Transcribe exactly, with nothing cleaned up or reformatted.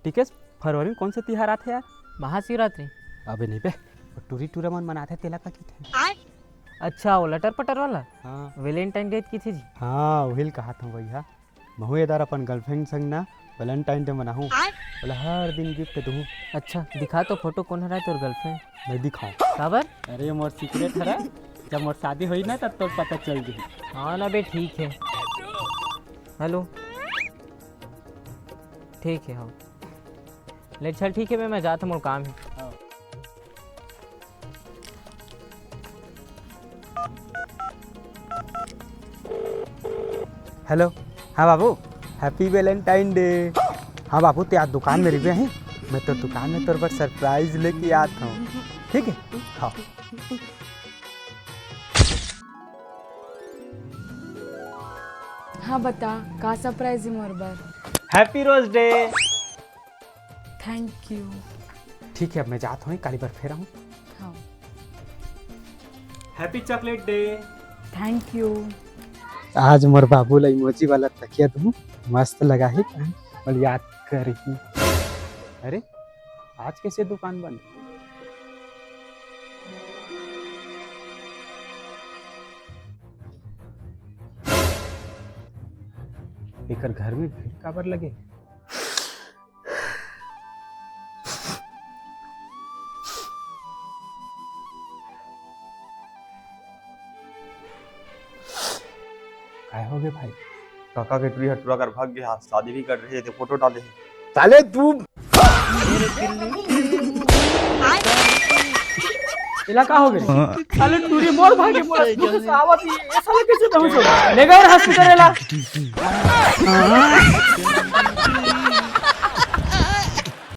टिकेस, फरवरी में कौन सा तिहार आथे यार? महाशिवरात्रि। अबे नहीं बे, वो टूरी टूरा मन मनाथे, तेला का कहिथे? अच्छा, वो लटर पटर वाला? हाँ। Valentine Day कहिथे जी। हाँ, वही ल कहा था भैया। महू ए दार अपन girlfriend संग ना Valentine Day मनाहूँ। बोला हर दिन gift दूँ। अच्छा, दिखा तो फोटो, कौन हरा तोर girlfriend? नहीं दिखाऊँ। काबर? अरे, मोर secret हरा, जब मोर शादी होई ना, तब तोर पता चल जाई। हाँ ना बे, ठीक है। हेलो, ठीक है, हाँ। ले चल, ठीक है बे, मैं जात हूँ, मोर काम है। हाँ। हेलो, हाँ बाबू, Happy Valentine Day। हाँ बाबू, ते आज दुकान में रहिबे ही, मैं तो दुकान में तोर बर surprise लेके आत हूँ, ठीक है? हाँ। हाँ, बता, का surprise है मोर बर? Happy Rose Day। Thank you। ठीक है, अब मैं जात हूँ, काली बार फेर आहूँ। हाँ। Happy Chocolate Day। Thank you। आज मोर बाबू ला emoji वाला तकिया दूँ, मस्त लगा ही, मोला याद करही। अरे, आज कैसे दुकान बंद? एकर घर में भीड़ काबर लगे? काय हो गे भाई? काका के टूरी ह टूरा कर भाग गे हा, शादी भी कर रहे थे, फोटो डाले हे। साले तू एला का हो गे? साले टूरी मोर भागे, मोर दुख से आवत ही, ए साले कैसे पहुंचो? ले गए हॉस्पिटल एला।